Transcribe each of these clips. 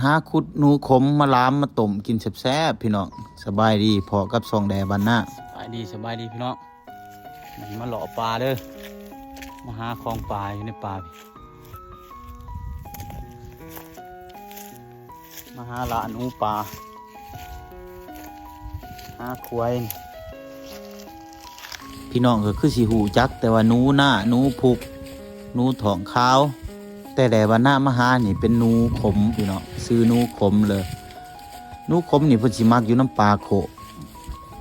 ຫາຂຸດໜູຂົມມາລາມມາຕົ້ມກິນແຊບໆ ພີ່ນ້ອງ. ສະບາຍດີ ພໍ້ກັບຊ່ອງແດບ້ານນາ. ສະບາຍດີ ສະບາຍດີພີ່ນ້ອງ. ມາເລາະປ່າເດີ ມາຫາຂອງປ່າຢູ່ໃນປ່າ ມາຫາລ່າໜູປ່າ ຫາຄວາຍ. ພີ່ນ້ອງກໍຄືຊິຮູ້ຈັກ ແຕ່ວ່າໜູນາ ໜູພຸກ ໜູທ້ອງຂາວ. ແຕ່ແດບ້ານນາມາຫານີ້ເປັນໜູຂົມ ພີ່ນ້ອງ, ຊື່ໜູຂົມເລີຍ. ໜູຂົມນີ້ເພິ່ນຊິມັກຢູ່ນຳປ່າໂຄກ.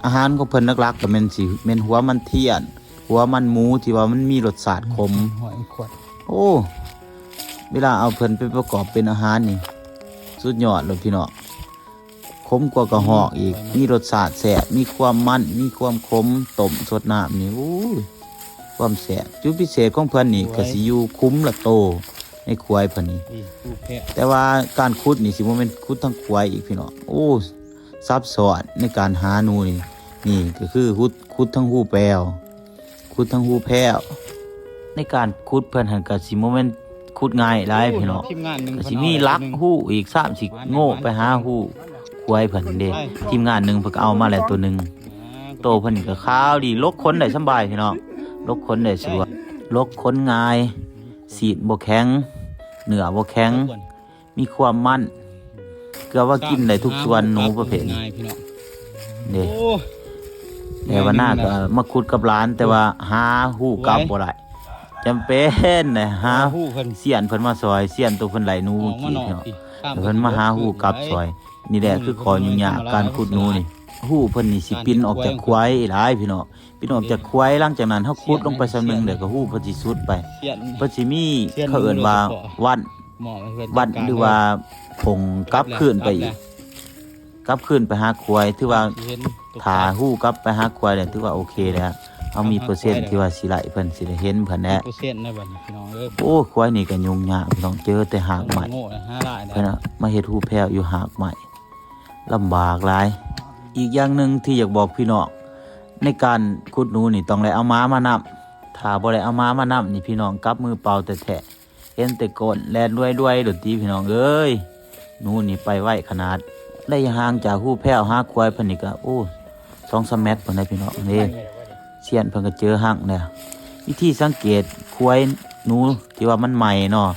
ອາຫານຂອງເພິ່ນຫຼັກໆກໍແມ່ນຊິແມ່ນຫົວມັນທຽນ, ຫົວມັນໝູທີ່ວ່າມັນມີລົດຊາດຂົມ. ໂອ້ ເວລາເອົາເພິ່ນໄປປະກອບເປັນອາຫານນີ້ ສຸດຍອດໂລດ ພີ່ນ້ອງ. ຂົມກວ່າກະຮອກອີກ, ມີລົດຊາດແຊບ, ມີຄວາມມັນ, ມີຄວາມຂົມ, ຕົ້ມສົດນ້ຳນີ້ ໂອ້ຍ ຄວາມແຊບ. ຈຸດພິເສດຂອງເພິ່ນນີ້ກະຊິຢູ່ຂຸມລະໂຕໃນຄວາຍເພິ່ນນີ້. ແຕ່ວ່າການຂຸດນີ້ຊິບໍ່ແມ່ນຂຸດທາງຄວາຍອີກ ພີ່ນ້ອງ. ໂອ້ ຊັບຊ້ອນໃນການຫາໜູນີ້. ນີ້ກໍຄືຂຸດ ຂຸດທັງຮູແປວ ຂຸດທັງຮູແພ້ວ. ໃນການຂຸດເພິ່ນຫັ້ນກະຊິບໍ່ແມ່ນຂຸດງ່າຍຫຼາຍ ພີ່ນ້ອງ, ກະຊິມີຫຼັກຮູອີກ ສາມສີ່ໂງ່ໄປຫາຮູຄວາຍເພິ່ນເດ້. ທີມງານໜຶ່ງເພິ່ນກະເອົາມາແລ້ວໂຕໜຶ່ງ, ໂຕເພິ່ນນີ້ກະຂາວດີ, ຫຼົກຂົນໄດ້ສະບາຍ ພີ່ນ້ອງ, ຫຼົກຂົນໄດ້ສະດວກ, ຫຼົກຂົນງ່າຍ, ຊີ້ນບໍ່ແຂງ, ເນື້ອບໍ່ແຂງ. ມີຄວາມມັນ ເກືອບວ່າກິນໄດ້ທຸກສ່ວນ ໜູປະເພດນີ້ເດ້. ແຕ່ວ່ານາກໍມາຂຸດກັບຫຼານ ແຕ່ວ່າຫາຮູກັບບໍ່ໄດ້, ຈຳເປັນໄດ້ຫາສ່ຽນເພິ່ນມາຊ່ອຍ, ສ່ຽນໂຕເພິ່ນໄລ່ໜູກີ້ ເພິ່ນມາຫາຮູກັບຊ່ອຍ. ນີ້ແຫຼະຄືຂໍ້ຫຍຸ້ງຍາກການຂຸດໜູນີ້. ຮູເພິ່ນນີ້ຊິປິ່ນອອກຈາກຄວາຍຫຼາຍ ພີ່ນ້ອງ. ປິ່ນອອກຈາກຄວາຍ, ຫຼັງຈາກນັ້ນເຮົາຂຸດລົງໄປສ່ຳໜຶ່ງ ແລ້ວກໍຮູເພິ່ນຊິສຸດໄປ. ເພິ່ນຊິມີ ເຂົາເອີ້ນວ່າວັນ ວັນ ຫຼືວ່າຜົງກັບຄືນໄປອີກ, ກັບຄືນໄປຫາຄວາຍ. ຖືວ່າຖ້າຮູກັບໄປຫາຄວາຍແລ້ວ ຖືວ່າໂອເຄແລ້ວ, ເຮົາມີເປີເຊັນທີ່ວ່າຊິໄດ້ເພິ່ນ ຊິໄດ້ເຫັນເພິ່ນແຫຼະ. ໂອ້ ຄວາຍນີ້ກໍຫຍຸ້ງຍາກ ພີ່ນ້ອງ, ເຈີແຕ່ຮາກໄມ້. ເພິ່ນມາເຮັດຮູແພ້ວຢູ່ຮາກໄມ້ ລຳບາກຫຼາຍ. ອີກຢ່າງໜຶ່ງທີ່ຢາກບອກພີ່ນ້ອງ ໃນການຂຸດໜູນີ້ຕ້ອງໄດ້ເອົາໝາມານຳ. ຖ້າບໍ່ໄດ້ເອົາໝາມານຳນີ້ ພີ່ນ້ອງກັບມືເປົ່າແທ້ໆ, ເຫັນແຕ່ກົ້ນແລ່ນລວຍໆໂລດຕິ ພີ່ນ້ອງເອີຍ. ໜູນີ້ໄປໄວຂະໜາດ. ໄລຍະຫ່າງຈາກຮູແພ້ວຫາຄວາຍເພິ່ນນີ້ກໍ ໂອ້ ສອງສາມແມັດພຸ້ນແຫຼະ ພີ່ນ້ອງເອີຍ. ສ່ຽນເພິ່ນກໍເຈີຮັງແລ້ວ. ວິທີສັງເກດຄວາຍໜູທີ່ວ່າມັນໃໝ່ເນາະ,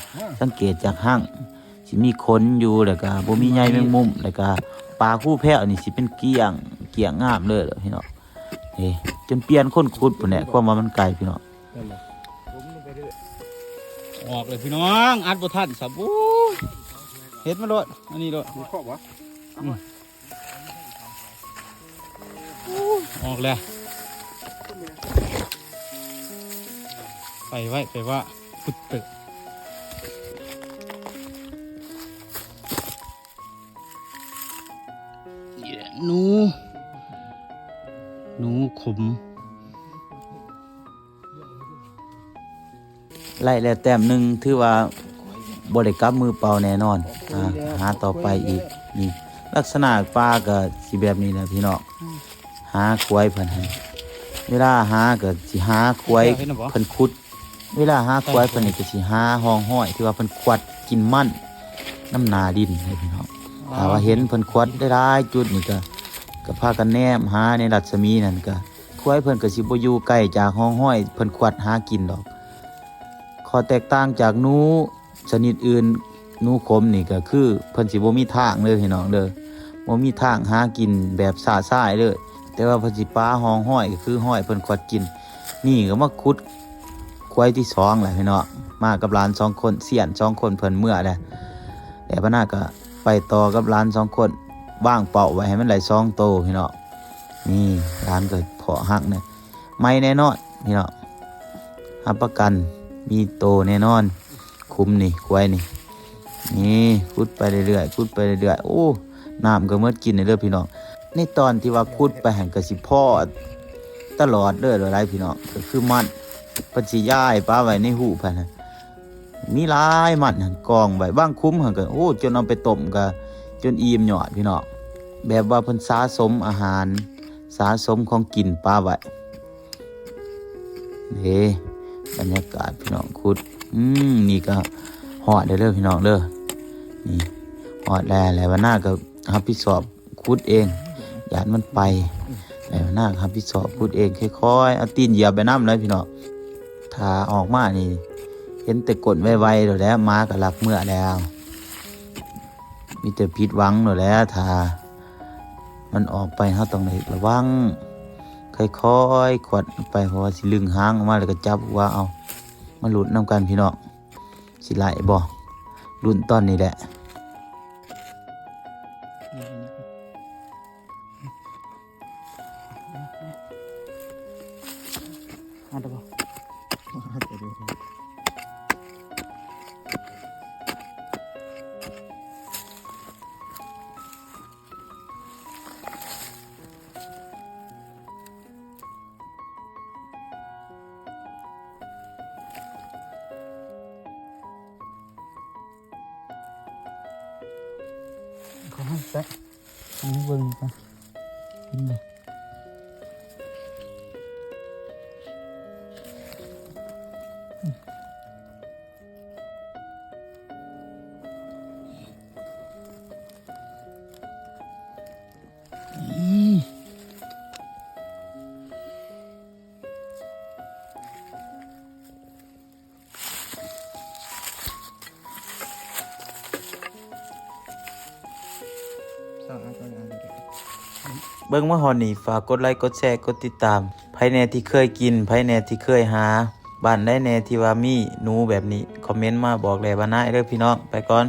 ສັງເກດຈາກຮັງ ຊິມີຂົນຢູ່ ແລ້ວກະບໍ່ມີໃຍແມງມຸມ, ແລ້ວກະປາກຮູແພ້ວນີ້ຊິເປັນກ້ຽງ ກ້ຽງງາມເລີຍພີ່ນ້ອງ. ເອີ ຈົນປ່ຽນຄົນຂຸດພຸ້ນແຫຼະ, ຄວາມວ່າມັນໄກພີ່ນ້ອງ. ອອກເລີຍພີ່ນ້ອງ, ອັດບໍ່ທັນຊ້ຳ. ໂອ້ຍ ເຮັດມາໂລດ, ອັນນີ້ໂລດ. ອອກແລ້ວ. ໄປໄວ້ ໄປວ່າ ພຸດຕຶກ. ໜູ ໜູຂົມ. ໄລ່ແລ້ວແຕ້ມໜຶ່ງ, ຖືວ່າບໍ່ໄດ້ກັບມືເປົ່າແນ່ນອນ. ອາ ຫາຕໍ່ໄປອີກ. ນີ້ ລັກສະນະປ່າກໍຊິແບບນີ້ແຫຼະພີ່ນ້ອງ. ຫາຄວາຍເພິ່ນຫັ້ນ ເວລາຫາກໍຊິຫາຄວາຍເພິ່ນຂຸດ. ເວລາຫາຄວາຍເພິ່ນນີ້ກໍຊິຫາຮ່ອງຮອຍທີ່ວ່າເພິ່ນຂວັດກິນມັນນຳໜ້າດິນໃຫ້ພີ່ນ້ອງ. ຖ້າວ່າເຫັນເພິ່ນຂວັດໄດ້ຫຼາຍຈຸດນີ້ ກໍ ກໍພາກັນແນມຫາໃນລັດສະໝີນັ້ນ. ກໍຄວາຍເພິ່ນກໍຊິບໍ່ຢູ່ໄກຈາກຮ່ອງຮອຍເພິ່ນຂວັດຫາກິນດອກ. ຂໍ້ແຕກຕ່າງຈາກໜູຊະນິດອື່ນ, ໜູຂົມນີ້ກໍຄືເພິ່ນຊິບໍ່ມີທາງເດີພີ່ນ້ອງເດີ, ບໍ່ມີທາງຫາກິນແບບຊ້າຊາຍເລີຍ. ແຕ່ວ່າເພິ່ນຊິປາຮ່ອງຮອຍ ກໍຄືຮອຍເພິ່ນຂວັດກິນ. ນີ້ກໍມາຂຸດຄວາຍທີສອງແຫຼະພີ່ນ້ອງ, ມາກັບຫຼານສອງຄົນ, ສ່ຽນສອງຄົນເພິ່ນເມືອແລ້ວ. ແຕ່ບັດນັ້ນກໍໄປຕໍ່ກັບຫຼານສອງຄົນ, ວາງເປົ້າໄວ້ໃຫ້ມັນໄດ້ສອງໂຕພີ່ນ້ອງ. ນີ້ຫຼານກໍເພາະຮັກນະ, ໃໝ່ແນ່ນອນພີ່ນ້ອງ, ຮັບປະກັນມີໂຕແນ່ນອນ. ຂຸມນີ້ ຄວາຍນີ້ ນີ້ ຂຸດໄປເລື້ອຍໆ ຂຸດໄປເລື້ອຍໆ. ໂອ້ ນ້ຳກໍໝົດກິນເລີຍພີ່ນ້ອງ. ໃນຕອນທີ່ວ່າຂຸດໄປຫັ້ນກໍຊິພໍ້ຕະຫຼອດເລີຍຫຼາຍພີ່ນ້ອງ, ກໍຄືມັນ ເພິ່ນຊິຢາຍປາໄວ້ໃນຮູເພິ່ນ. ມີຫຼາຍມັນຫັ້ນກອງໄວ້, ບາງຂຸມຫັ້ນກໍ ໂອ້ ຈົນເອົາໄປຕົ້ມກໍຈົນອີ່ມຍອດພີ່ນ້ອງ. ແບບວ່າເພິ່ນສະສົມອາຫານ ສະສົມຂອງກິນປາໄວ້. ເດ້ ບັນຍາກາດພີ່ນ້ອງຂຸດ. ອືມ ນີ້ກໍຮອດແລ້ວເດີພີ່ນ້ອງເດີ. ນີ້ ຮອດແລ້ວ ແລ້ວບັນນາກໍຮັບຜິດຊອບຂຸດເອງ ຢ້ານມັນໄປ ແລ້ວບັນນາກໍຮັບຜິດຊອບຂຸດເອງ ຄ່ອຍໆເອົາຕີນຢຽບໄປນຳເລີຍພີ່ນ້ອງ. ຖ້າອອກມານີ້ເຫັນແຕ່ກົ້ນໄວໆໂລດແຫຼະ ໝາກໍລັກເມືອແລ້ວ ມີແຕ່ຜິດຫວັງໂລດແຫຼະ. ຖ້າມັນອອກໄປ ເຮົາຕ້ອງໄດ້ລະວັງ ຄ່ອຍໆຂວັດໄປ ເພາະວ່າຊິດຶງຫາງອອກມາ ແລ້ວກໍຈັບຫົວເອົາ. ມາລຸ້ນນຳກັນພີ່ນ້ອງ ຊິໄດ້ບໍ່? ລຸ້ນຕອນນີ້ແຫຼະ. ຂໍໃຫ້ແຊະ ໃຫ້ເບິ່ງກ່ອນ ເຫັນບໍ່? ເບິ່ງມາຮອດນີ້ ຝາກກົດໄລ ກົດແຊ ກົດຕິດຕາມ. ໃຜແດ່ທີ່ເຄີຍກິນ ໃຜແດ່ທີ່ເຄີຍຫາ ບ້ານໃດແດ່ທີ່ວ່າມີໜູແບບນີ້ ຄອມເມັນມາບອກແດ່ບັນນາເດີພີ່ນ້ອງ. ໄປກ່ອນ.